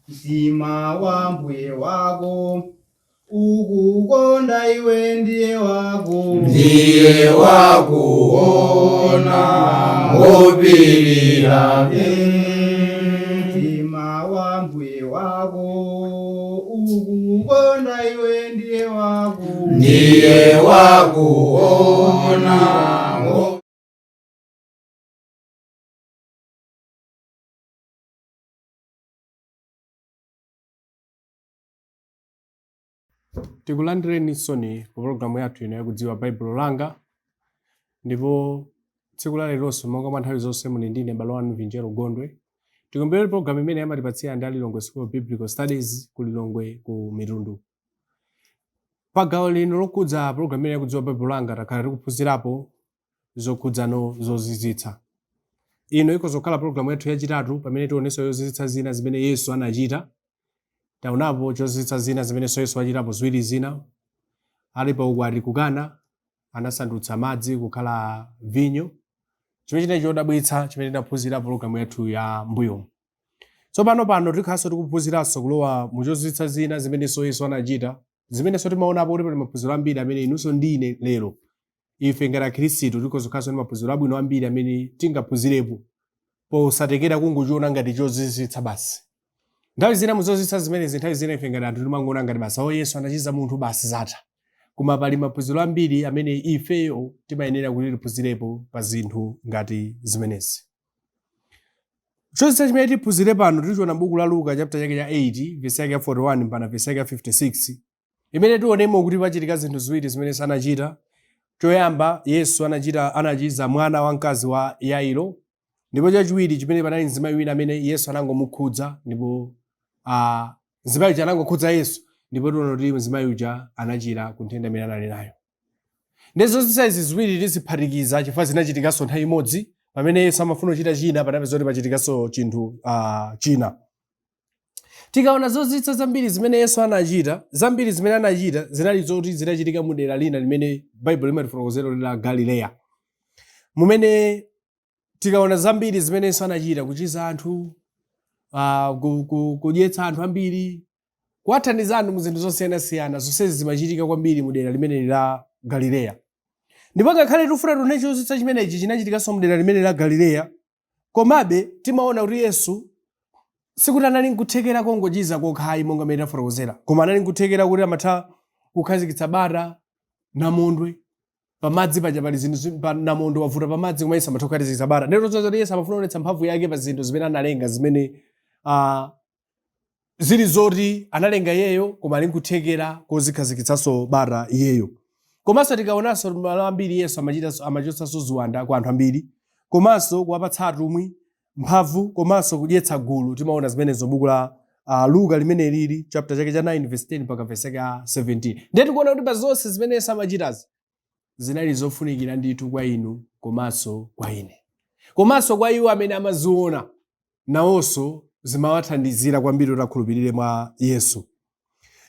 Mtima wa mbuye wako ukukonda iwe ndiye wako Ndiye wakuona ngopirira. Mtima wa mbuye wako ukukonda iwe ndiye wako Ndiye wakuona. Tikulandireninso ku pologalamu yathu ino yakudziwa Baibulo Langa. Ndipo tsiku la leronso, monga mwa nthawi zonse, muli ndine m'bale wanu Vinjero Gondwe. Tikumbukire pologalamu imene amatipatsira ndi a Lilongwe School of Biblical Studies ku Lilongwe ku Mitundu. Pa gawo lino lokhudza pologalamu imene yakudziwa Baibulo Langa, takhala tikuphunzirapo zokhudzano zozizwitsa. Ino ikhoza kukhala pologalamu yathu yachitatu pamene tionenso zozizwitsa zina zimene Yesu anachita. Taonapo zozizwitsa zina zimenenso Yesu wachitapo ziwiri zina. Ali pa ukwati ku Kana, anasandutsa madzi kukhala vinyo, chimene chinali chodabwitsa chimene tinaphunzira pologalamu yathu ya mbuyomu. Tsopano pano tikhalanso tikuphunziranso kulowa mu zozizwitsa zina zimenenso Yesu anachita, zimenenso timaonapo kuti pali maphunziro ambiri amene inunso ndi ine lero, ife ngati Akhristu, tikhoza kukhalanso ndi maphunziro abwino ambiri amene tingaphunzirepo posatengera kungochiona ngati chozizwitsa basi. Nthawi zina muzozizwitsa zimenezi, nthawi zina ife ngati anthu timangoona ngati basi, "Oh, Yesu anachiza munthu, basi zatha." Koma pali maphunziro ambiri amene ifeyo timayenera kuti tiphunzirepo pa zinthu ngati zimenezi. Chozizwitsa chimene tiphunzire pano tichiona m'buku la Luka, chapter chake cha 8, vesi yake ya 41 mpaka vesi yake ya 56, imene tionemo kuti pachitika zinthu ziwiri zimene Yesu anachita. Choyamba, Yesu anachita anachiza mwana wamkazi wa Yairo, ndipo chachiwiri chimene panali mzimayi wina amene Yesu anangomukhudza, ndipo mzimayi uja anangokhudza Yesu, ndipo tiona kuti mzimayi uja anachira ku nthenda imene anali nayo. Ndi zozizwitsa izi ziwiri tiziphatikiza chifukwa zinachitikanso nthawi imodzi. Pamene Yesu amafuna kuchita china, panapeza kuti pachitikanso chinthu china. Tikaona zozizwitsa zambiri zimene Yesu anachita, zambiri zimene anachita zinali zoti zinachitika mu dera lina limene Baibulo limatifotokozera kuti la Galileya, mumene tikaona zambiri zimene Yesu anachita, kuchiza anthu, kudyetsa anthu ambiri, kuwathandiza anthu mu zinthu zosiyanasiyana, zonsezi zimachitika kwambiri mu dera limeneli la Galileya. Ndipo ngakhale tikufuna tione chozizwitsa chimenechi chinachitikanso mu dera limene la Galileya, komabe timaona kuti Yesu sikuti anali nkuthekera kongochiza kokhayi monga mmene tafotokozera, koma anali nkuthekera kuti amatha kukhazikitsa bata namondwe pamadzi paja. Pali zinthu pa namondwe wavuta pamadzi, koma Yesu amatha kukhazikitsa bata. Ndero kuti Yesu amafuna kuonetsa mphamvu yake pa zinthu zimene analenga, zimene zili zoti analenga iyeyo, koma ali nkuthekera kozikhazikitsanso bata iyeyo. Komanso tikaonanso malo ambiri Yesu amachotsanso ziwanda kwa anthu ambiri, komanso kuwapatsa atumwi mphamvu, komanso kudyetsa gulu. Timaona zimenezo buku la Luka limene lili chapter chake cha 9 verse 10 mpaka verse yake ya 17. Ndiye tikuona kuti pa zonse zimene Yesu amachitazi zinali zofunikira ndithu kwa inu komanso kwa ine, komanso kwa iwo amene amaziona nawonso zimawathandizira kwambiri kuti akhulupirire mwa Yesu.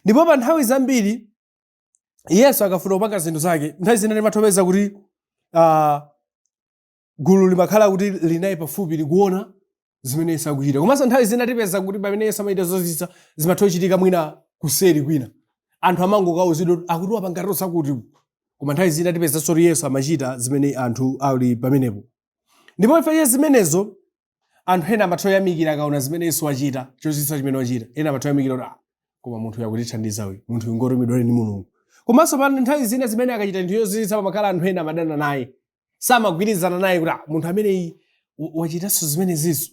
Ndipo pa nthawi zambiri Yesu akafuna kupanga zinthu zake, nthawi zina timatha kupeza kuti gulu limakhala kuti linali pafupi likuona zimene Yesu akuchita. Komanso nthawi zina tipeza kuti pamene Yesu amachita zozizwitsa, zimatha kuchitika mwina kuseri kwina, anthu amangokauzidwa kuti akuti wapanga zakuti. Koma nthawi zina tipezanso kuti Yesu amachita zimene anthu ali pamenepo. Ndipo ife zimenezo, anthu ena amatha kuyamikira akaona zimene Yesu wachita, chozizwitsa chimene wachita. Ena amatha kuyamikira kuti, "Ah, koma munthu uyu akutithandiza uyu, munthu uyu ngotumidwa ndi Mulungu." Komanso pa nthawi zina zimene akachita chinthu chozizwitsa, pamakhala anthu ena amadana naye, samagwirizana naye kuti, "Ah, munthu ameneyi wachitanso zimenezizo."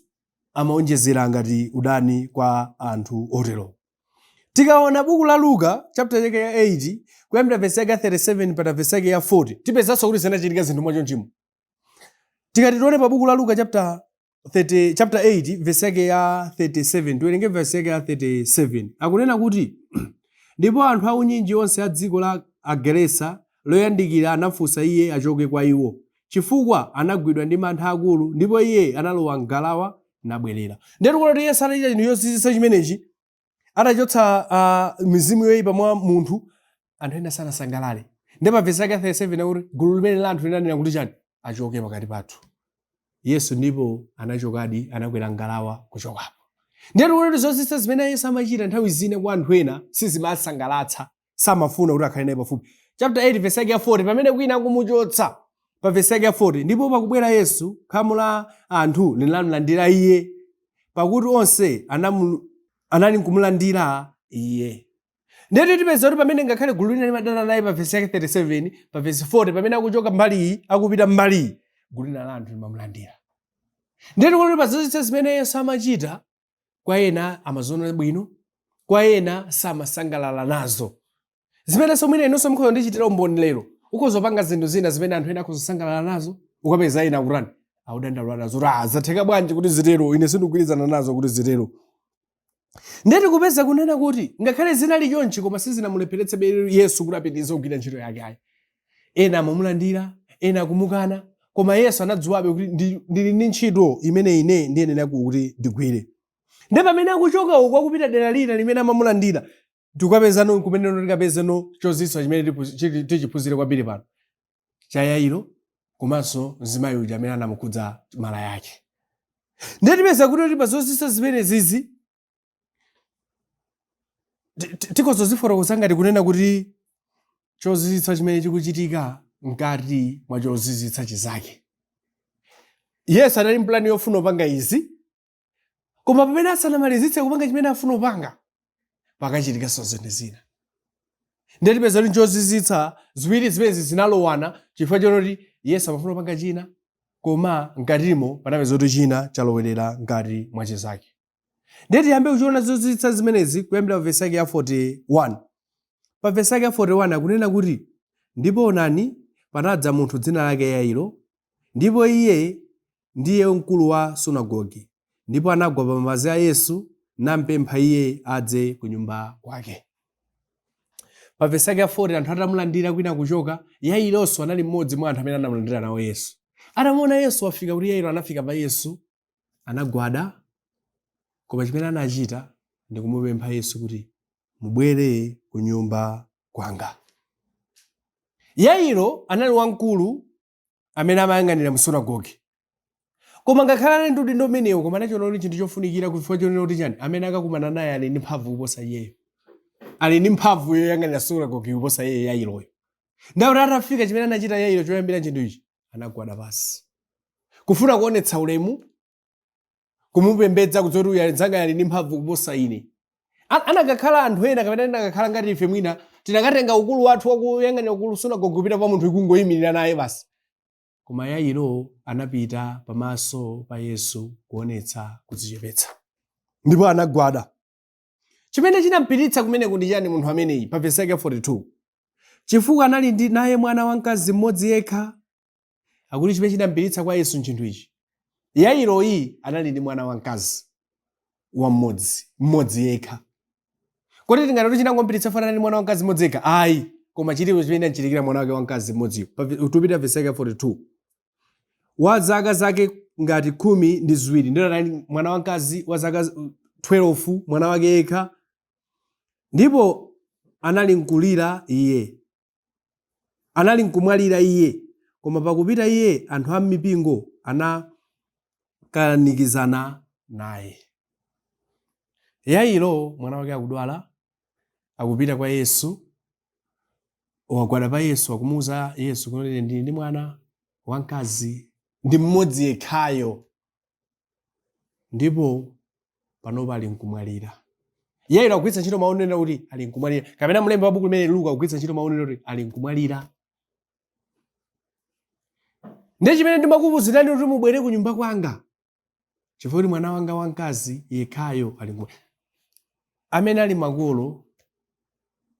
Amaonjezera ngati udani kwa anthu otero. Tikaona buku la Luka chapter chake ya 8, kuyambira verse yake ya 37 mpaka verse yake ya 40, tipezanso kuti zinachitika zinthu mwachonchimo. Tikati tione pa buku la Luka chapter 30, chapter 8 verse yake ya 37, tiwerenge verse yake ya 37, akunena kuti, "Ndipo anthu aunyinji onse a dziko la Agerasa loyandikira anafunsa iye achoke kwa iwo, chifukwa anagwidwa ndi mantha akulu, ndipo iye analowa m'ngalawa nabwerera." Ndiye tikuona kuti Yesu atachita chinthu chozizwitsa chimenechi, atachotsa mizimu yoyipa mwa munthu, anthu ena sanasangalale. Ndipo pa vesi yake 37 akuti gulu limene la anthu linanena kuti chani? "Achoke pakati pathu." Yesu ndipo anachokadi, anakwera ngalawa kuchokapo. Ndiye tikuona zozizwitsa zimene Yesu amachita nthawi zina kwa anthu ena sizimasangalatsa, samafuna kuti akhale naye pafupi. Chapter 8 verse yake ya 40, pamene kwina akumuchotsa pa verse yake ya 40, ndipo pakubwera Yesu, khamu la anthu linamulandira iye, pakuti onse anali nkumulandira iye. Ndiye tipeza kuti pamene ngakhale gulu lina limadana naye pa verse yake 37, pa verse 40, pamene akuchoka mbali iyi akupita mbali iyi, gulu lina la anthu limamulandira. Ndiye tikuona pa zozizwitsa zimene Yesu amachita, kwa ena amaziona bwino, kwa ena samasangalala nazo. Zimenenso mwina inunso mukhoza kundichitira umboni lero. Ukhoza kupanga zinthu zina zimene anthu ena akhoza kusangalala nazo, ukapeza ena akutani, akudandaula nazo kuti ah, zatheka bwanji kuti zitero, ine sindikugwirizana nazo kuti zitero. Ndiye tikupeza kunena kuti ngakhale zinali chonchi, koma sizinamulepheretsebe Yesu kuti apitirize kugwira ntchito yake ayi. Ena amamulandira, ena akumukana, koma Yesu anadziwabe kuti ndili ndi ntchito imene ine ndiyenera kuti ndigwire. Ndiye pamene akuchoka uku akupita dera lina limene amamulandira, tikukapezano kumene tikapezeno chozizwitsa chimene tichiphunzire kwambiri pano cha Yairo komanso mzimayi uja amene anamukhudza malaya ake. Ndiye tipeza kuti pa zozizwitsa zimenezizi tikhoza kuzifotokoza ngati kunena kuti chozizwitsa chimene chikuchitika mkati mwa chozizwitsa chizake. Yesu anali mpulani yofuna kupanga izi, koma pamene asanamalizitse kupanga chimene afuna kupanga, pakachitikanso zinthu zina. Ndiye tipeza kuti chozizwitsa ziwiri zimenezi zinalowana chifukwa choti Yesu amafuna kupanga china, koma mkatimo panapeza kuti china chalowerera mkati mwa chizake. Ndiye tiyambe kuchiona zozizwitsa zimenezi kuyambira pa vesi yake ya 41. Pa vesi yake ya 41 akunena kuti, ndipo onani, panadza munthu dzina lake Yairo, ndipo iye ndiye mkulu wa sunagoge, ndipo anagwa pa mapazi a Yesu, nampempha iye adze ku nyumba kwake. Pa vesi yake ya 40, anthu atamulandira kwina kuchoka, Yaironso anali mmodzi mwa anthu amene anamulandira nawo Yesu. Atamuona Yesu wafika, kuti Yairo anafika pa Yesu, anagwada, koma chimene anachita ndi kumupempha Yesu kuti, mubwere ku nyumba kwanga. Yairo anali wamkulu amene amayang'anira mu sunagoge, koma ngakhale anali ndi udindo umenewo, koma anachiona kuti chinthu chofunikira chifukwa chonena kuti chani, amene akakumana naye ali ndi mphamvu kuposa iyeyo, ali ndi mphamvu yoyang'anira sunagoge kuposa iye Yairoyo. Ndakuti atafika, chimene anachita Yairo choyambira chinthu ichi, anagwada pansi kufuna kuonetsa ulemu, kumupembedza, kudziwa kuti uyu anzanga ali ndi mphamvu kuposa ine. Anakakhala anthu ena kapena anakakhala ngati ife, mwina tinakatenga ukulu wathu wakuyang'anira ukulu sunagoge kupita pa munthu kungoyimirira naye basi. Koma Yairo anapita pamaso pa Yesu kuonetsa kudzichepetsa, ndipo anagwada. Chimene chinampititsa kumeneko ndi chani munthu ameneyi? Pa vesi yake 42, chifukwa anali ndi naye mwana wamkazi mmodzi yekha. Akuti chimene chinampititsa kwa Yesu nchinthu ichi: Yairoyi anali ndi mwana wamkazi wam'modzi, mmodzi yekha. Kodi tingati kuti chinangompititsa fanana ndi mwana wamkazi mmodzi yekha? Ayi, koma chilipo chimene chinamchitikira mwana wake wamkazi mmodziyo. Tupita vesi yake 42, wa zaka zake ngati 12. Ndilo anali mwana wamkazi wa zaka 12, mwana wake yekha, ndipo anali nkulira iye, anali nkumwalira iye. Koma pakupita iye, anthu a m'mipingo anakanikizana naye. Yairo mwana wake akudwala, akupita kwa Yesu, wagwada pa Yesu, akumuwuza Yesu kuti ine ndili ndi mwana wamkazi, ndi mmodzi yekhayo, ndipo panopa ali nkumwalira. Yairo akugwiritsa ntchito mawu onena kuti ali nkumwalira, kapena mlembi wa buku limene Luka akugwiritsa ntchito mawu onena kuti ali nkumwalira. Ndiye chimene ndimakuwuzirani kuti mubwere ku nyumba kwanga, chifukwa kuti mwana wanga wamkazi yekhayo ali nkumwalira. Amene ali makolo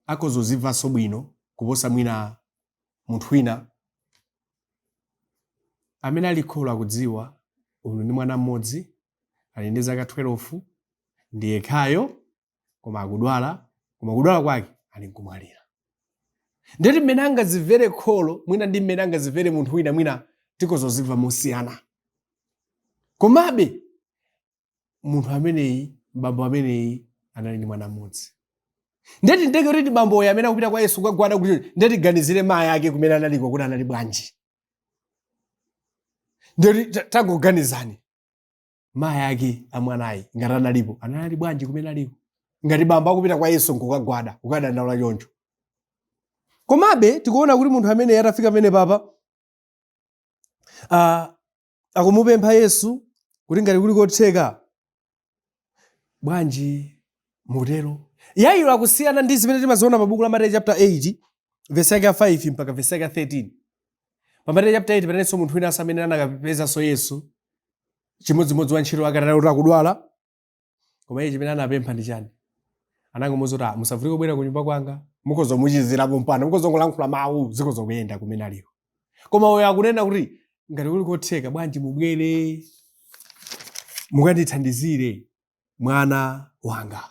akhoza kuzimvanso bwino kuposa mwina munthu wina. Amene ali kholo akudziwa, uyu ndi mwana mmodzi, ali ndi zaka 12, ndi yekhayo, koma akudwala, koma kudwala kwake ali nkumwalira. Ndeti mmene angazimvere kholo mwina ndi mmene angazimvere munthu wina, mwina tikhoza kuzimva mosiyana. Komabe munthu ameneyi, bambo ameneyi anali ndi mwana mmodzi. Ndeti ndeke kuti ndi bamboyo amene akupita kwa Yesu kukagwada, kuti ndeti ganizire mayi ake kumene analiko kuti anali bwanji. Ndeti tangoganizani. Mayi ake amwanayi ngati analipo, anali bwanji kumene aliko? Ngati bambo akupita kwa Yesu nkukagwada, kukadandaula choncho. Komabe tikuona kuti munthu amene atafika pamene papa akumupempha Yesu kuti ngati kuli kotheka bwanji mutero. Yairo akusiyana ndi zimene timaziona pa buku la Mateyu chapter 8 verse yake ya 5 mpaka verse yake ya 13. Pa Mateyu chapter 8 panalinso munthu winanso amene anakapezanso Yesu chimodzimodzi, wantchito wake anali kuti akudwala, koma iye chimene anapempha ndi chani? Anangomuuza kuti, "Ah, musavutike kubwera ku nyumba kwanga, mukhoza kumuchizira pompano, mukhoza kungolankhula mawu, zikhoza kuyenda kumene aliko." Koma uyo akunena kuti ngati kuli kotheka bwanji mubwere mukandithandizire mwana wanga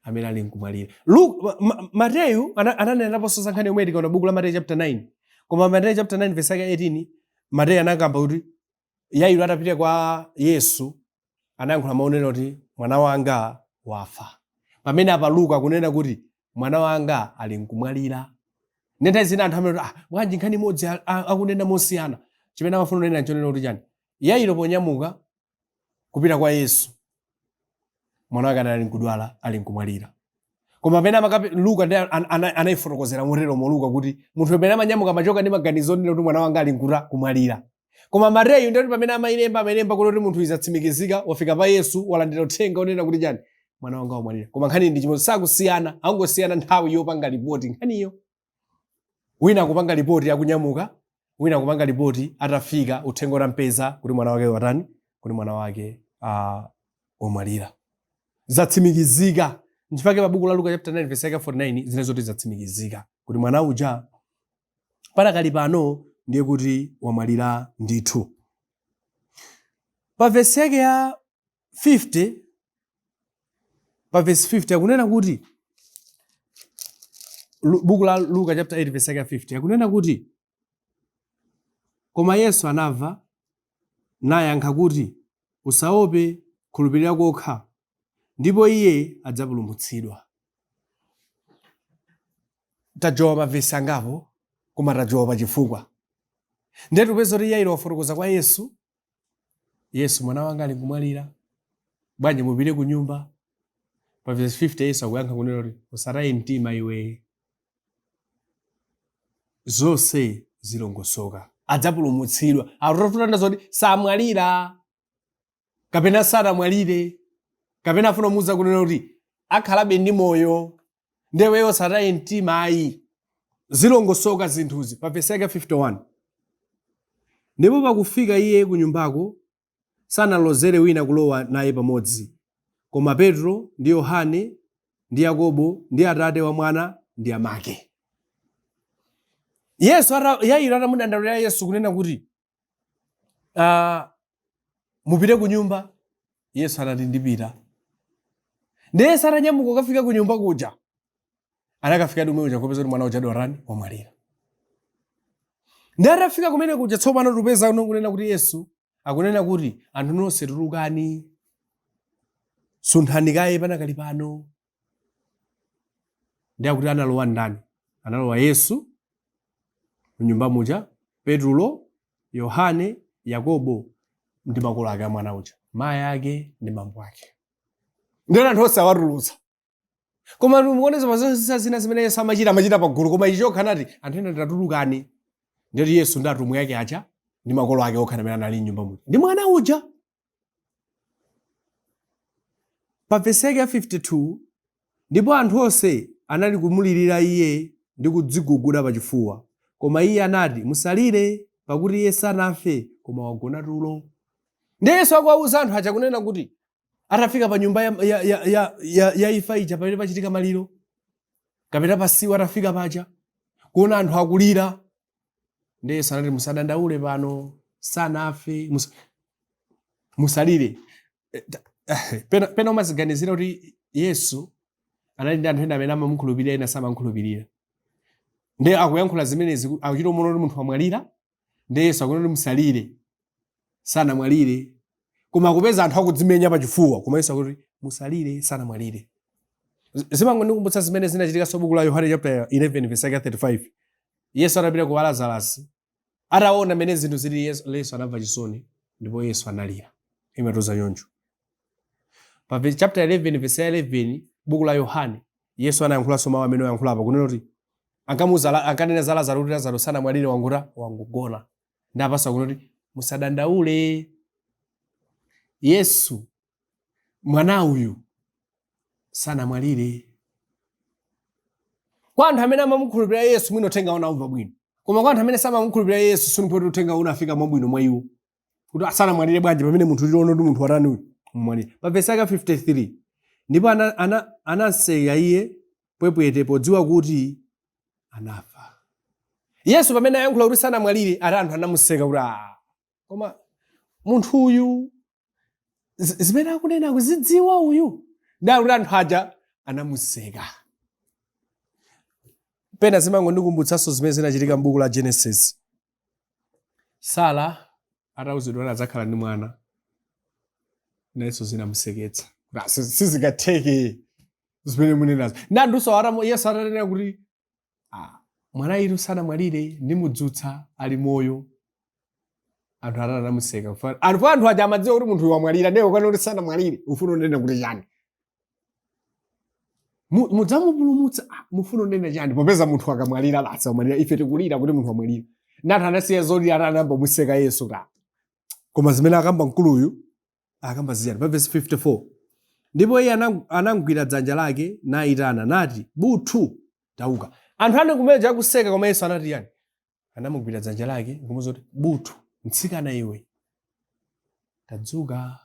amene ali nkumwalira. Mateyu ananenaponso za nkhani yomwe tikaona buku la Mateyu chapter 9. Koma Mateyu chapter 9 verse yake 18, Mateyu anakamba kuti Yairo atapita kwa Yesu anayankhula mawu onena kuti mwana wanga wafa. Pamene apa Luka akunena kuti mwana wanga ali nkumwalira. Ndiye nthawi zina anthu amene ah, bwanji nkhani imodzi akunena mosiyana. Chimene amafuna kunena nchonena kuti chani? Yairo ponyamuka kupita kwa Yesu, mwana wake anali nkudwala, ali nkumwalira. Koma pamene Luka ndiye anayifotokozera moteromo Luka kuti munthu pamene amanyamuka amachoka ndi maganizo onena kuti mwana wanga ali nkuta kumwalira. Koma Mateyu ndiye kuti pamene amayilemba, amayilemba kuti munthu izatsimikizika, wafika pa Yesu, walandira uthenga onena kuti chani? Mwana wanga wamwalira. Koma nkhani ndi chimodzi, sakusiyana, angosiyana nthawi yopanga ripoti nkhaniyo. Wina akupanga ripoti akunyamuka, wina akupanga ripoti atafika, uthenga utampeza kuti mwana wake watani, kuti mwana wake wamwalira. Zatsimikizika. Nchifukwa pa buku la Luka chapter 9 verse yake 49 zine zoti zatsimikizika kuti mwana uja panakali pano ndiye kuti wamwalira ndithu. Pa verse yake ya 50, pa verse 50 akunena kuti buku la Luka chapter 8 verse yake ya 50 akunena kuti koma Yesu anamva nayankha kuti, usaope, khulupirira kokha, ndipo iye adzapulumutsidwa. Tajowa mavesi angapo, koma tajowa pachifukwa. Ndiye tikupeza kuti Yairo wafotokoza kwa Yesu, Yesu, mwana wanga ali kumwalira, bwanji mupite ku nyumba. Pa verse 50 Yesu akuyankha kunena kuti usataye mtima iwe, zonse zilongosoka, adzapulumutsidwa. Akutanthauza kuti samwalira kapena sanamwalire, kapena afuna kumuuza kunena kuti akhalabe ndi moyo, ndiye iweyo usataye mtima ayi, zilongosoka zinthuzi. Pa verse yake 51, ndipo pakufika iye ku nyumbako sanalozere wina kulowa naye pamodzi, koma Petro ndi Yohane ndi Yakobo ndi atate wa mwana ndi amake. Yairo atamudandaulira Yesu kunena kuti mupite ku nyumba, Yesu anati ndipita. Ndiye Yesu atanyamuka kukafika ku nyumba kuja, anakafika kumene kuja kupeza kuti mwana uja watani, wamwalira. Ndiye atafika kumene kuja tsopano tikupeza kunena kuti Yesu akunena kuti anthu nonse tulukani, sunthani kaye panakali pano. Ndiye akuti analowa ndani? Analowa Yesu mnyumba muja, Petulo, Yohane, Yakobo ndi makolo ake a mwana uja, mayi ake ndi bambo ake. Ndiye anthu onse awatulutsa. Koma mukuoneza pa zonse zina zimene Yesu amachita, amachita pagulu, koma ichi chokha anati anthu ena tatulukani. Ndiye Yesu ndi atumwi ake aja ndi makolo ake okha amene anali mnyumba muja ndi mwana uja. Pa vesi yake ya 52, ndipo anthu onse anali kumulirira iye ndi kudziguguda pachifuwa, koma iye anati, musalire, pakuti iye sanafe, koma wagona tulo. Ndiye Yesu akuwauza anthu aja kunena kuti atafika pa nyumba ya imfa ija pamene pachitika maliro kapena pasiwa, atafika paja kuona anthu akulira, ndiye Yesu anati musadandaule pano, sanafe, musalire. Pena umaziganizira kuti Yesu anali ndi anthu ena amene amamukhulupirira, ena samamukhulupirira. Ndiye akuyankhula zimenezi, akuchita umuona kuti munthu wamwalira, ndiye Yesu akunena kuti musalire, sanamwalire. Koma akupeza anthu akudzimenya pachifuwa, koma Yesu akuti musalire, sanamwalire. Zimangondikumbutsa zimene zinachitikanso buku la Yohane chapter 11 verse yake 35. Yesu atapita kwa Lazarus, ataona mmene zinthu zili, Yesu anamva chisoni ndipo Yesu analira. Imatiuza choncho. Pa chapter 11 verse 11, buku la Yohane, Yesu anayankhulanso mawu amene wayankhula apa, kunena kuti ankamuuza ankanena za Lazaro kuti Lazaro sanamwalire, wanguta wangogona. Ndapasa kunena kuti musadandaule, Yesu mwana uyu sanamwalire. Kwa anthu amene amamukhulupirira Yesu, mwina uthenga unamva bwino, koma kwa anthu amene samamukhulupirira Yesu, sinipoti uthenga unafika mwabwino mwa iwo, kuti asanamwalire bwanji pamene munthu tiona kuti munthu watani uyu mumwalire. Pa vesi yake 53, ndipo anaseka iye pwepwete podziwa kuti anafa. Yesu pamene ayankhula kuti sanamwalire, ati anthu anamuseka kuti, "Ah, koma munthu uyu zimene akunena akuzidziwa uyu?" Ndakuti anthu aja anamuseka. Pena zimangondikumbutsanso zimene zinachitika m'buku la Genesis. Sara atauzidwa kuti adzakhala ndi mwana, nayenso zinamuseketsa kuti, "Ah, sizingatheke zimene munenazo." Ndi anthuso Yesu atanena kuti, "Ah, mwana itu sanamwalire, ndimudzutsa, ali moyo," anthu atati anamuseka. Anthu aja amadziwa kuti munthu uyu wamwalira, ndiye ukana kuti sanamwalire, ufuna unena kuti chani? Mudzamupulumutsa, ah, mufuna unena chani? Popeza munthu akamwalira basi wamwalira, ife tikulira kuti munthu wamwalira. Ndi anthu anasiya zolira, ati anayamba museka Yesu kuti, "Ah, koma zimene akamba mkuluyu akamba ziyani?" Pa verse 54, ndipo iye anamugwira dzanja lake nayitana nati, "Buthu, tauka." Anthu ane kumeja akuseka, koma Yesu anati yani? Anamugwira dzanja lake nkumuwuza kuti, "Buthu, mtsikana iwe, tadzuka."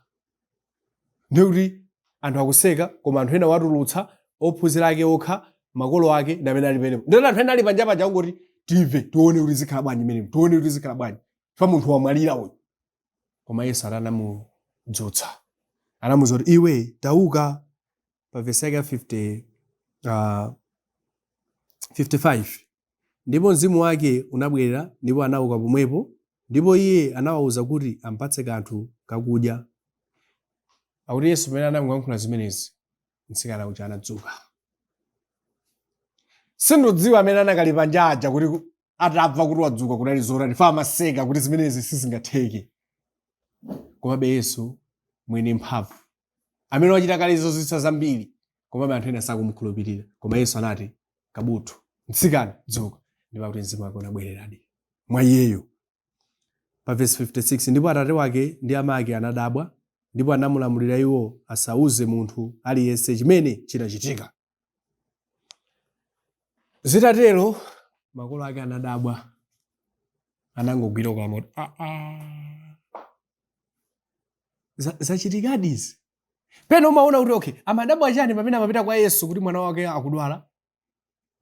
Ndiye kuti anthu akuseka, koma anthu ena watulutsa ophunzira ake okha, makolo ake ndi amene ali penepo. Ndiye anthu ena ali panja paja kungoti timve, tione kuti zikhala bwanji menepo, tione kuti zikhala bwanji fa munthu wamwalira uyu. Koma Yesu anamudzutsa, anamuwuza kuti, "Iwe, tauka." Pa vesi yake ya 50, 55, ndipo mzimu wake unabwerera, ndipo anauka pomwepo, ndipo iye anawawuza kuti ampatse kanthu kakudya. Akuti Yesu pamene anangoyankhula zimenezi, mtsikana uja anadzuka. Sindidziwa amene anakali panja aja kuti atamva kuti wadzuka kunali zotani, fa amaseka kuti zimenezi sizingatheke. Komabe Yesu mwini mphamvu amene wachita kale zozizwitsa zambiri, komabe anthu ena sakumukhulupirira, koma Yesu anati, "Kabuthu, mtsikana, dzuka," ndipo akuti mzimu wake unabwereradi mwa iyeyo. Pa vesi 56, ndipo atate wake ndi amake anadabwa, ndipo anamulamulira iwo asauze munthu aliyense chimene chinachitika. Zitatero makolo ake anadabwa, anangogwira kukamwa kuti, "Aa, zachitikadi izi." Pena umaona kuti okay, amadabwa chani pamene amapita kwa Yesu kuti mwana wake akudwala,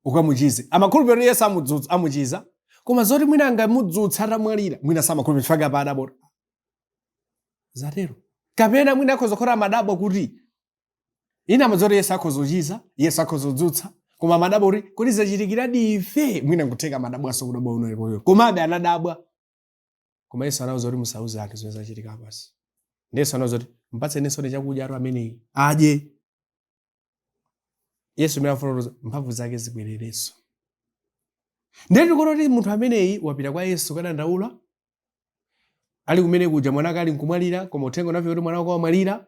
ukamuchize? Amakhulupirira kuti Yesu amudzutsa, amuchiza, koma zoti mwina angamudzutsa atamwalira, mwina samakhulupirira. Chifukwa apa adabwa zatero. Kapena mwina akhoza kukhala amadabwa kuti ina amadziwa kuti Yesu akhoza kuchiza, Yesu akhoza kudzutsa, koma amadabwa kuti kodi zachitikiradi ife? Mwina nkutheka amadabwanso kudabwa uno, komabe anadabwa. Koma Yesu anawuza kuti musauze anthu zimene zachitika pasi. Ndi Yesu anawuza kuti mpatseninso chakudya atu ameneyi adye. Yesu amene afuna kuti mphamvu zake zibwererenso. Ndiye tikuona kuti munthu ameneyi wapita kwa Yesu kadandaula, ali kumene kuja mwana wake ali nkumwalira, koma uthenga unafika kuti mwana wake wamwalira,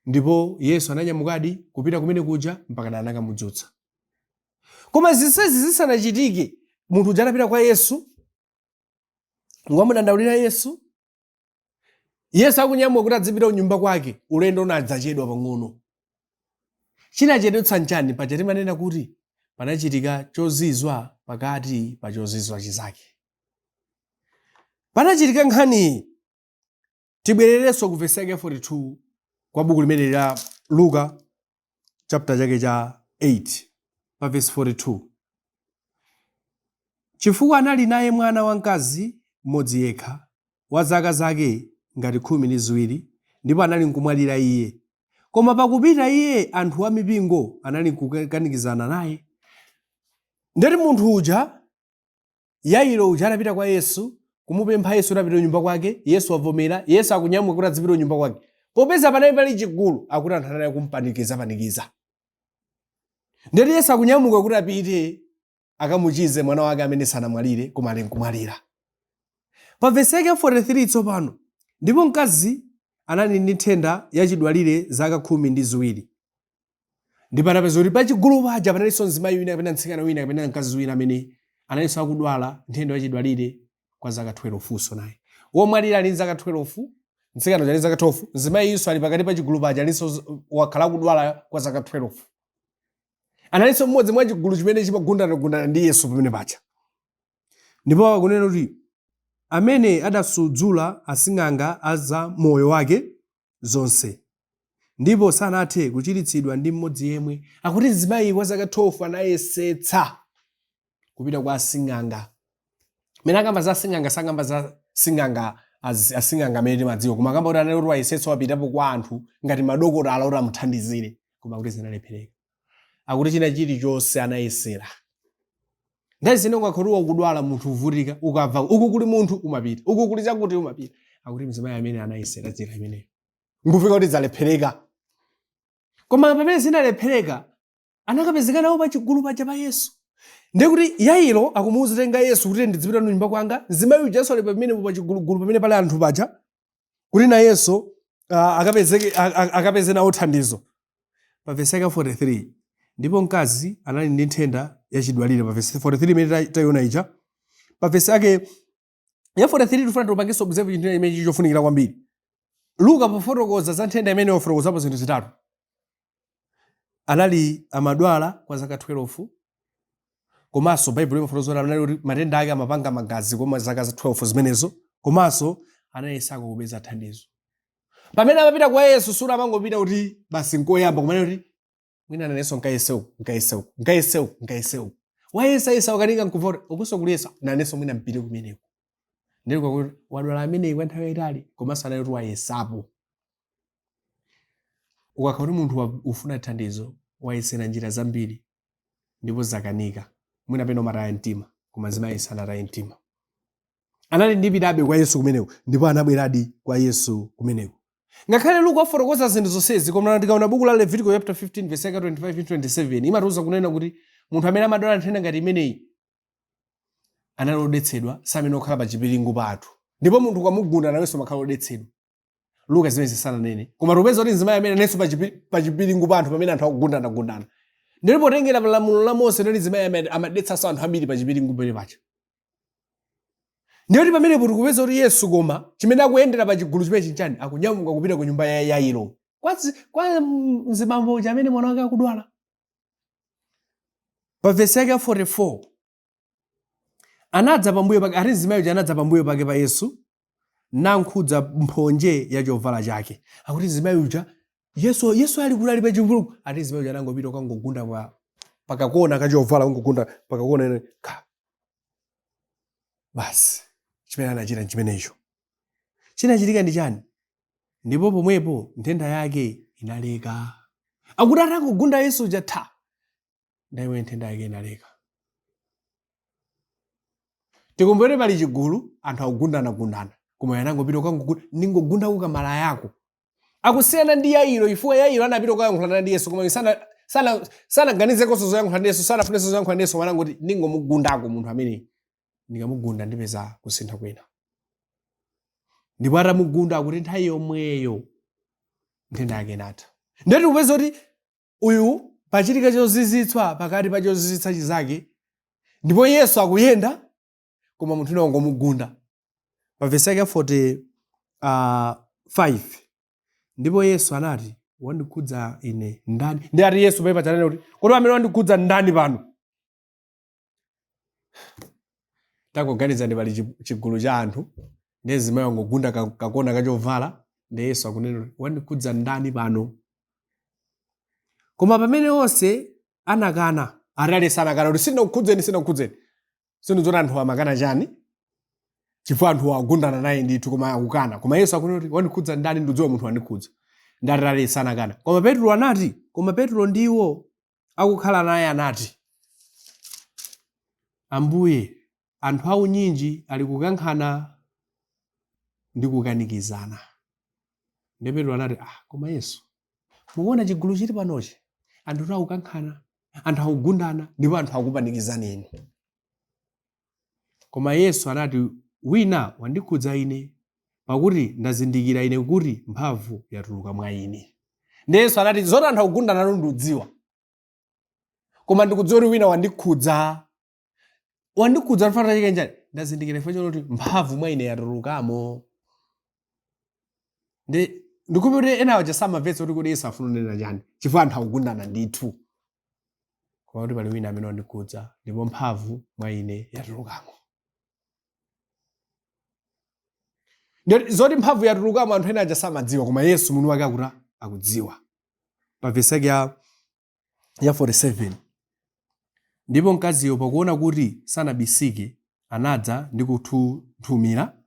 ndipo Yesu ananyamukadi kupita kumene kuja mpaka anakamudzutsa. Koma zonsezi zisanachitike, munthu uja anapita kwa Yesu wamudandaulira Yesu. Yesu akunyamuka kuti adzipita kunyumba kwake, ulendo unadzachedwa pang'ono. Chinachedwetsa nchani? Paja timanena kuti panachitika chozizwa pakati pa chozizwa chizake. Panachitika nkhaniyi. Tibwererenso ku vesi yake 42 kwa buku limene la Luka, chapter chake cha 8, pa vesi 42. Chifukwa anali naye mwana wamkazi mmodzi yekha, wa zaka zake ngati 12, ndipo anali nkumwalira iye. Koma pakupita iye anthu a mipingo anali nkukanikizana naye. Ndeti munthu uja Yairo uja anapita kwa Yesu kumupempha Yesu kuti apite kunyumba kwake. Yesu wavomera. Yesu akunyamuka kuti adzipita kunyumba kwake. Popeza panali pali chigulu, akuti anthu anali kumpanikiza panikiza. Ndeti Yesu akunyamuka kuti apite akamuchize mwana wake amene sanamwalire koma ali nkumwalira. Pa vesi yake 43 tsopano, ndipo mkazi anali ndi nthenda yachidwalire zaka 12. Ndipo anapeza kuti pachigulu paja panalinso mzimayi wina kapena mtsikana wina kapena mkazi wina amene analinso akudwala nthenda yachidwalire kwa zaka 12 nso naye. Womwalira ali ndi zaka 12, mtsikana uja ali ndi zaka 12, mzimayinso ali pakati pa chigulu paja alinso wakhala akudwala kwa zaka 12. Analinso mmodzi mwa chigulu chimene chimagundanagundana ndi Yesu pamene paja. Ndipo akunena kuti amene adasudzula asing'anga a za moyo wake zonse, ndipo sanathe kuchiritsidwa ndi mmodzi yemwe. Akuti mzimayi wa zaka 12 anayesetsa kupita kwa asing'anga. Mene akamba za asing'anga sakamba za sing'anga asing'anga amene timadziwa, koma akamba kuti anali kuti wayesetsa wapitapo kwa anthu ngati madokotala kuti amuthandizire, koma akuti zinalephereka. Akuti china chilichonse anayesera. Nthawi zina ukakhala kuti ukudwala munthu uvutika, ukamva uku kuli munthu umapita, uku kuli chakuti umapita. Akuti mzimayi amene anayesera njira imeneyo nkufika kuti zalephereka. Koma pamene zinalephereka anakapezeka nawo pachigulu paja pa Yesu. Ndiye kuti Yairo akumuuza tenga Yesu kuti ndizipita nyumba kwanga, mzimayi ujanso ali pamenepo pachigulugulu pamene pali anthu paja kuti nayenso akapeze nawo thandizo. Pa vesi yake 43, ndipo mkazi anali ndi nthenda yachidwalire, pa vesi 43 imene tayiona ija. Pa vesi yake ya 43 tifuna tipangenso observe chinthu chimene chofunikira kwambiri. Luka pofotokoza za nthenda imene wafotokozapo zinthu zitatu. Anali amadwala kwa zaka 12, komanso Baibulo imafotokoza kuti anali kuti matenda ake amapanga magazi koma zaka za 12 zimenezo, komanso anayesako kupeza thandizo. Pamene amapita kwa Yesu sura amangopita kuti basi nkoyamba, kumene kuti mwina nanenso nkayese uku, nkayese uku, nkayese uku, nkayese uku. Wayesayesa wakanika nkumva kuti ukunso kuli Yesu, nanenso mwina mpite kumeneko. Ndiye kwakuti wadwala ameneyi kwa nthawi yayitali, komanso anali kuti wayesapo. Ukakhala kuti munthu ufuna thandizo, wayesera njira zambiri ndipo zakanika, mwina pena umataya mtima, koma mzimayi sanataye mtima. Anati ndipitabe kwa Yesu kumeneko, ndipo anabweradi kwa Yesu kumeneko. Ngakhale Luka wafotokoza zinthu zonsezi, koma tikaona buku la Levitico chapter 15 verse yake 25 27 imatiuza kunena kuti munthu amene amadwala nthenda ngati imeneyi anali odetsedwa, samene okhala pa chipiringu pa anthu, ndipo munthu ukamugunda nawenso umakhala odetsedwa. Luka zimenezi sananene, koma tikupeza kuti mzimayi amene analinso pa chipiringu pa anthu pamene anthu akugundanagundana, ndipo potengera pa lamulo la Mose ndoti mzimayi amene amadetsanso anthu ambiri pa chipiringu pamene paja. Ndiye kuti pamenepo tikupeza kuti Yesu koma chimene akuyendera pa chigulu chimene chinchani, akunyamuka kupita ku nyumba ya Yairo kwa mzibambo uja amene mwana wake akudwala. Pa vesi yake ya 44 anadza pambuyo pake, ati mzimayi uja anadza pambuyo pake pa Yesu nankhudza mphonje ya chovala chake. Akuti mzimayi uja Yesu ali kutali pa chigulu, ati mzimayi uja anangopita kukangogunda pakakona kachovala, kungogunda pakakona ene ka basi. Chimene anachita nchimenecho. Chinachitika ndi chani? Ndipo pomwepo nthenda yake inaleka. Akuti atangogunda Yesu uja tha, ndiye nthenda yake inaleka. Tikumbukire pali chigulu, anthu akugundanagundana, koma anangopita kukangogunda, ndingogunda kukamala yako. Akusiyana ndi Yairo, chifukwa Yairo anapita kukayankhulana ndi Yesu, koma sanaganizekonso zoyankhula ndi Yesu, sanafunenso zoyankhula ndi Yesu, koma anangoti ndingomugundako munthu amene ndikamugunda ndipeza kusintha kwina. Ndipo atamugunda akuti nthawi yomweyo nthenda yake inatha. Ndiye tikupeza kuti uyu pachitika chozizwitsa pakati pa chozizwitsa chizake, ndipo Yesu akuyenda koma munthu wina wangomugunda. Pa vesi yake ya 45 ndipo Yesu anati, wandikhudza ine ndani? Ndiye ati Yesu pamene paja ananena kuti kodi amene wandikhudza ndani pano? Tangoganiza ndi pali chigulu cha anthu, ndiye mzimayi wangogunda kakona kachovala, ndiye Yesu akunena kuti wandikhudza ndani pano? Koma pamene onse anakana, ati aliyense anakana kuti sindinakukhudzeni, sindinakukhudzeni. Sindidziwa anthu amakana chani, chifukwa anthu agundana naye ndithu koma akukana. Koma Yesu akunena kuti wandikhudza ndani, ndikudziwa munthu wandikhudza. Ndati aliyense anakana. Koma Petro anati, koma Petro ndiwo akukhala naye anati, Ambuye, anthu aunyinji ali kukankhana ndi kukanikizana. Ndiye Petro anati, koma Yesu, mukuona chigulu chili panochi, anthu akukankhana, anthu akugundana, ndipo anthu akupanikizana inu. Koma Yesu anati, wina wandikhudza ine, Pakuti ndazindikira ine kuti mphamvu yatuluka mwa ine. Ndiye Yesu anati, zoti anthu akugundana ndikudziwa, koma ndikudziwa kuti wina wandikhudza. Wandikhudza chifukwa chake nchani? Ndazindikira chifukwa choti mphamvu mwa ine yatulukamo. Ndi ndikuti kuti ena aja samamvetsa kuti kodi Yesu afuna kunena chani, chifukwa anthu akugundana ndithu, koma kuti pali wina amene wandikhudza ndipo mphamvu mwa ine yatulukamo. Zoti mphamvu yatulukamo anthu ena aja samadziwa, koma Yesu mwini wake akuti akudziwa. Pa vesi yake ya 47, ndipo mkaziyo pakuona kuti sanabisike, anadza ndi kunthunthumira,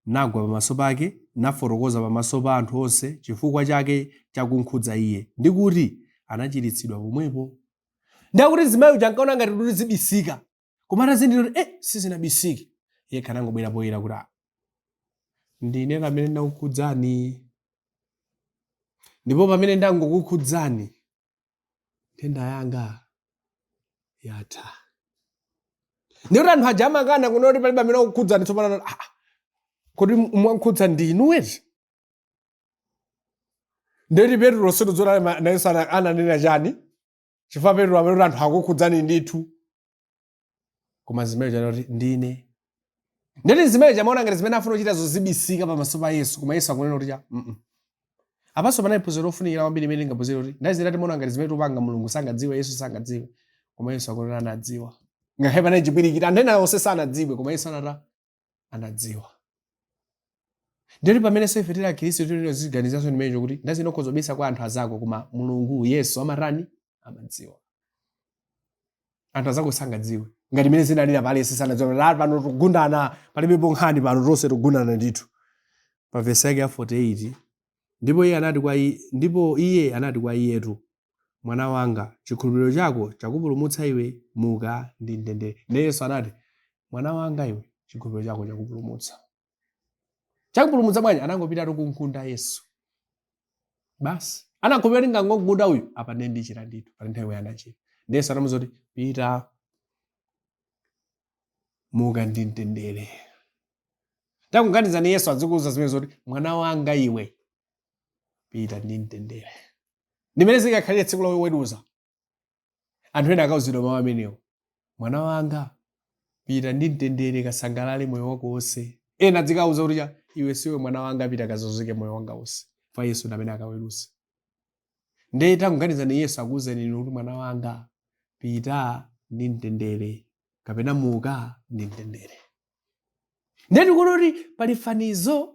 nagwa pamaso pake, nafotokoza pamaso pa anthu onse chifukwa chake chakumkhudza iye, ndi kuti anachiritsidwa pomwepo. Ndiye kuti mzimayi uja ankaona ngati kuti zibisika, koma atazindikira kuti sizinabisike, yekha anangobwera poyera kuti, "Ah, ndine amene ndakukhudzani, ndipo pamene ndangokukhudzani nthenda yanga yatha." Ndiye kuti anthu aja amakana kunena kuti palibe amene akukhudzani, tsopano anati, "Ah, kodi mwankhudza ndinu eti?" Ndiye kuti Petro sitidziwa nayenso ananena chani, chifukwa Petro amene kuti anthu akukhudzani ndithu, koma mzimayi uja anati ndine. Ndiye kuti mzimayi uja amaona ngati zimene afuna kuchita zozibisika pamaso pa Yesu, koma Yesu akunena kuti cha mm. Apanso panali phunziro lofunikira kwambiri imene tingaphunzire, kuti nthawi zina timaona ngati zimene tikupanga Mulungu sangadziwe, Yesu sangadziwe, koma Yesu akunena anadziwa. Ngakhale panali chipwirikiti, anthu ena onse sanadziwe, koma Yesu anata anadziwa. Ndiye kuti pamenenso ife tili Akhristu tili tiziganizanso ndimenecho, kuti nthawi zina ukhoza kubisa kwa anthu azako, koma Mulungu Yesu amatani? Amadziwa. Anthu azako sangadziwe ngati mene zinalira pale sanadziwe. Pano tikugundana, palibepo nkhani pano, tonse tikugundana ndithu. Pa vesi yake ya 48, ndipo iye anati kwa iyetu, mwana wanga, chikhulupiriro chako chakupulumutsa iwe, muka ndi mtendere. Ndiye Yesu anati, mwana wanga iwe, chikhulupiriro chako chakupulumutsa. Chakupulumutsa bwanji? Anangopitatu kumgunda Yesu basi, anakhulupirira kuti ngangogunda uyu apa ndiye ndichira ndithu. Pa nthawi imwe anachira. Ndiye Yesu anamuuza kuti pita, muka ndi mtendere. Takuganizani Yesu azikuuza zimene zoti, mwana wanga iwe, pita ndi mtendere. Ndimene zikakhalire tsiku loweruza, anthu ena akauzidwa mawu amenewo, mwana wanga pita ndi mtendere, kasangalale moyo wako wonse. Ena adzikauza kuti cha iwe siwe mwana wanga, pita kazunzike moyo wanga wonse. Fa Yesu ndi amene akaweruza. Ndiye takuganizani Yesu akuuzeni inu kuti mwana wanga pita ndi mtendere, kapena muka ndi mtendere. Ndiye tikuona kuti pali fanizo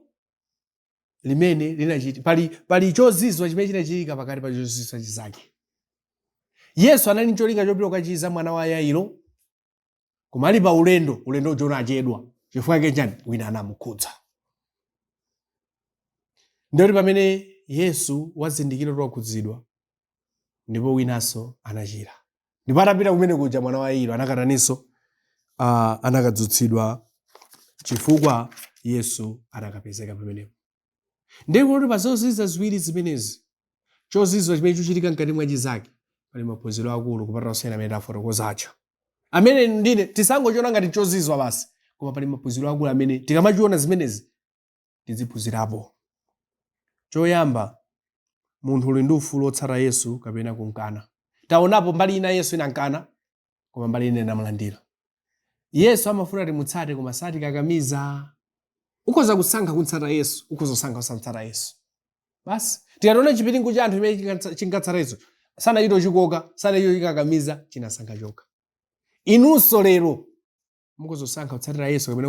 limene linachiti pali chozizwa chimene chinachitika pakati pa chozizwa chizake. Yesu anali ncholinga chopita kukachiza mwana wa Yairo, koma ali pa ulendo, ulendo uja unachedwa. Chifukwa chake chani? Wina anamukhudza. Ndiye kuti pamene Yesu wazindikira kuti wakhudzidwa, ndipo winanso anachira. Ndipo atapita kumene kuja mwana wa Yairo anakataninso, anakadzutsidwa, chifukwa Yesu anakapezeka pamenepo. Ndiye kuti pa zozizwa ziwiri zimenezi, chozizwa chimene chikuchitika mkati mwa chizake, pali maphunziro akulu kupatula ena amene tafotokoza aja, amene ndine tisangochiona ngati chozizwa basi, koma pali maphunziro akulu amene tikamachiona zimenezi tiziphunzirapo. Choyamba, munthu uli ndi ufulu wotsata Yesu kapena kumkana. Taonapo mbali ina Yesu inamkana, koma mbali ina inamulandira. Yesu amafuna timutsate, koma satikakamiza. Ukhoza kusankha kumtsata Yesu, ukhoza kusankha kusamtsata Yesu. Basi tikationa chipiringu cha anthu chimene chinkatsata Yesu, sanachite kuchikoka, sanachite kuchikakamiza, chinasankha chokha. Inunso lero mukhoza kusankha kutsatira Yesu kapena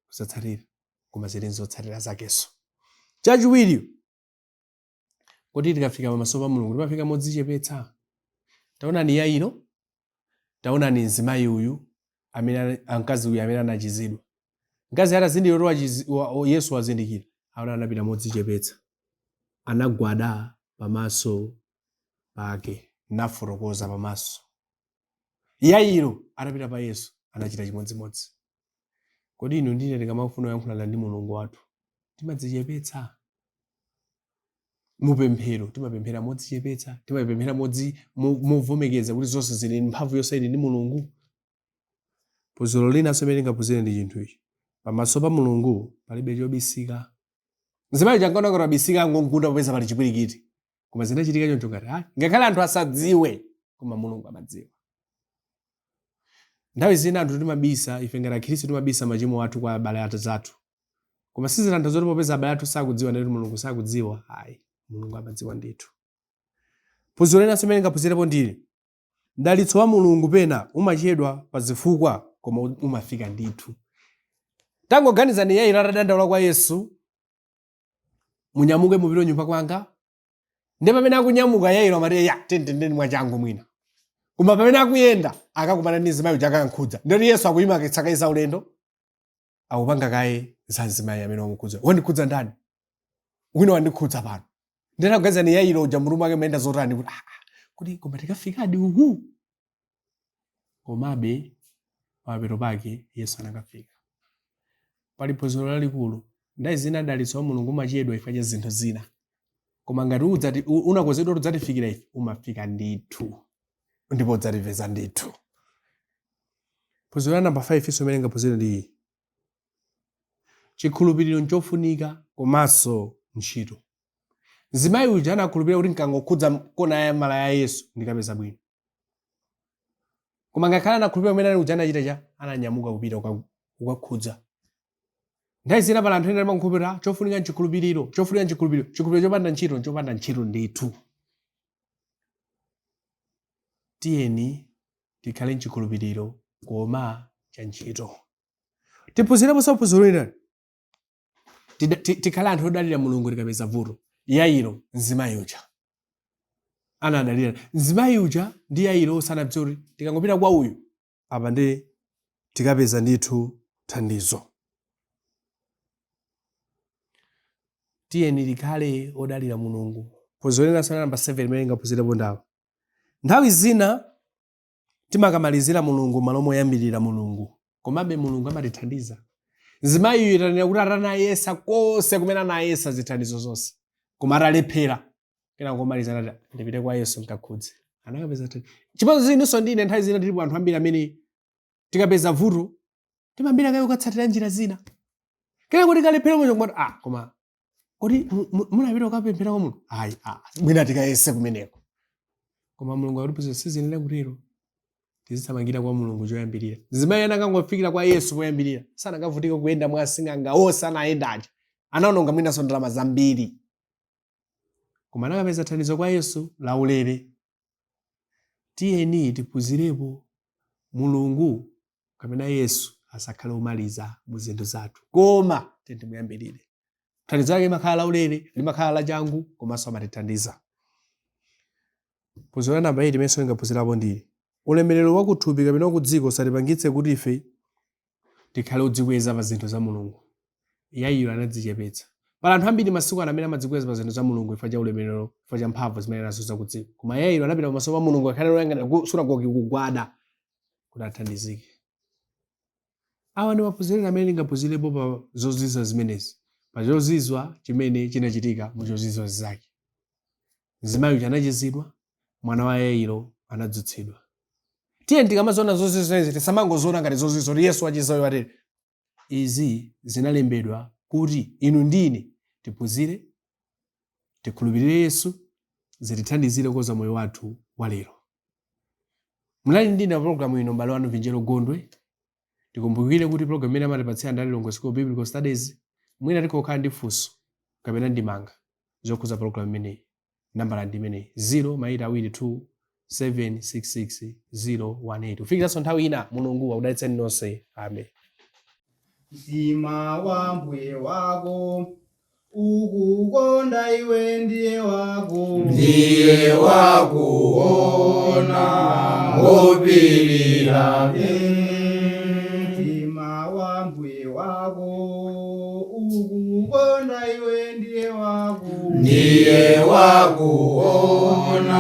kusatsatira, koma zili nzotsatira zakenso. Chachiwiri, kuti tikafika pamaso pa Mulungu timafika modzichepetsa. Taonani Yairo, taonani mzimayi uyu amene mkazi uyu amene anachizidwa. Mkazi atazindikira kuti Yesu wazindikira, aona anapita modzichepetsa, anagwada pamaso pake nafotokoza pamaso. Yairo atapita pa Yesu anachita chimodzimodzi. Kodi inu ndine tikamafuna kuyankhulana ndi Mulungu wathu timadzichepetsa? Mupemphero timapemphera modzichepetsa, timapemphera movomereza kuti zonse zili mphamvu yonse ili ndi Mulungu. Phunziro linanso limene tingaphunzire ndi chinthu ichi: pamaso pa Mulungu palibe chobisika. Mzimayi uja ankaona ngati wabisika angomgunda popeza pali chipwirikiti. Koma zinachitika choncho ngati ayi. Ngakhale anthu asadziwe, koma Mulungu amadziwa. Nthawi zina anthu timabisa, ife ngati akhristu timabisa machimo athu kwa abale athu. Koma sizitanthauza kuti popeza abale athu sakudziwa ndiye kuti Mulungu sakudziwa. Ayi, Mulungu amadziwa ndithu. Phunziro linanso limene tingaphunzirepo ndili mdalitso wa Mulungu pena umachedwa pa zifukwa koma umafika ndithu. Tangoganizani Yairo atadandaula kwa Yesu, munyamuke mupite nyumba kwanga. Ndiye pamene akunyamuka Yairo amati ya tendendeni mwachangu mwina. Koma pamene akuyenda akakumana ndi mzimayi uja akamkhudza. Ndiye Yesu akuyima kaye za ulendo akupanga kaye za mzimayi amene wamukhudza. Wandikhudza ndani? Wina wandikhudza pano. Ndiye taganizani Yairo uja mutu mwake mayenda zotani kuti kuti koma tikafikadi uku. Komabe pamapeto pake Yesu anakafika. Pali phunziro lalikulu. Nthawi zina mdalitso wa Mulungu umachedwa chifukwa cha zinthu zina. Koma ngati unakonzedwa kuti udzatifikira ife, umafika ndithu. Ndipo udzatipeza ndithu. Phunziro la namba 5 inso imene tingaphunzire ndi iyi. Chikhulupiriro nchofunika komanso ntchito. Mzimayi uja anakhulupirira kuti nkangokhudza kona ya malaya ya Yesu ndikapeza bwino. Koma ngakhale anakhulupirira kumene ali uja anachita cha ananyamuka kupita kukakhudza. Nthawi zina pali anthu ena amakhulupirira chofunika nchikhulupiriro, chofunika nchikhulupiriro, chikhulupiriro chopanda ntchito nchopanda ntchito ndithu. Tiyeni tikhale nchikhulupiriro koma cha ntchito. Tiphunzireponso phunziro lina. Tikhale anthu odalira Mulungu tikapeza vuto. Yairo mzimayi uja anadalira mzimayi uja ndi Yairo sanadziwe kuti tikangopita kwa uyu apa ndi tikapeza ndithu thandizo. Tiyeni tikhale odalira Mulungu. Phunziro linanso la namba 7 limene tingaphunzirepo ndawo. Nthawi zina timakamalizira Mulungu malo moyambirira Mulungu. Komabe Mulungu amatithandiza. Mzimayiyu itanena kuti atanayesa konse kumene anayesa zithandizo zonse. Koma atalephera. Kena komaliza anati ndipite kwa Yesu nkakhudze. Anakapeza thandizo. Chipatso inunso ndine nthawi zina tilipo anthu ambiri amene tikapeza vuto timambira kaye kukatsatira njira zina. Kena kuti kalephera mwe kumati koma kodi munapita kukapemphera kwa munthu? Ayi, mwina tikayese kumeneko. Koma Mulungu akutiphunzitsa siziyenera kutero. Tizithamangira kwa Mulungu choyambirira. Mzimayi anakangofikira kwa Yesu poyambirira. Sanakavutika kuyenda mwa asing'anga onse anayenda aja. Anaononga mwinanso ndalama zambiri. Koma anakapeza thandizo kwa Yesu laulere. Tiyeni tiphunzirepo Mulungu kapena Yesu asakhale omaliza mu zinthu zathu. Koma tiyeni timuyambirire. Thandizo lake limakhala laulere, limakhala lachangu, komanso amatithandiza. Phunziro la namba 8 limenso tingaphunzirapo ndili ulemerero wa kuthupi kapena wa kudziko usatipangitse kuti ife tikhale odzikweza pa zinthu za Mulungu. Yairo anadzichepetsa. Pali anthu ambiri masiku ano amene amadzikweza pa zinthu za Mulungu chifukwa cha ulemerero, chifukwa cha mphamvu zimene nazo za kudziko. Koma Yairo anapita pamaso pa Mulungu akhale oyang'ana ku sunagoge kugwada kuti athandizike. Awa ndi maphunziro amene tingaphunzirepo pa zozizwa zimenezi, pa chozizwa chimene chinachitika mu chozizwa zake. Mzimayi uja anachizidwa, mwana wa Yairo anadzutsidwa. Tiyeni tikamaziona zozizwa zimenezi tisamangoziona ngati zozizwa kuti Yesu wachiza uyu atere. Izi zinalembedwa kuti inu ndi ine tiphunzire, tikhulupirire Yesu, zitithandizire kukonza moyo wathu wa lero. Munali ndi ine pa programu ino m'bale wanu Vinjero Gondwe. Tikumbukire kuti programu imene amatipatsira ndi a Lilongwe School of Biblical Studies. Mwina tikhoza ndi funso kapena ndemanga zokhudza programu imeneyi. Nambala ndi imeneyi 0 maita awiri 2 7 6 6 0 1 8. Kufikiranso nthawi ina, Mulungu akudalitseni nonse. Amen. Mtima wa mbuye wako ukukonda iwe ndiye wako Ndiye wakuona wopirira Mtima wa mbuye wako ukukonda iwe ndiye wako Ndiye wakuona.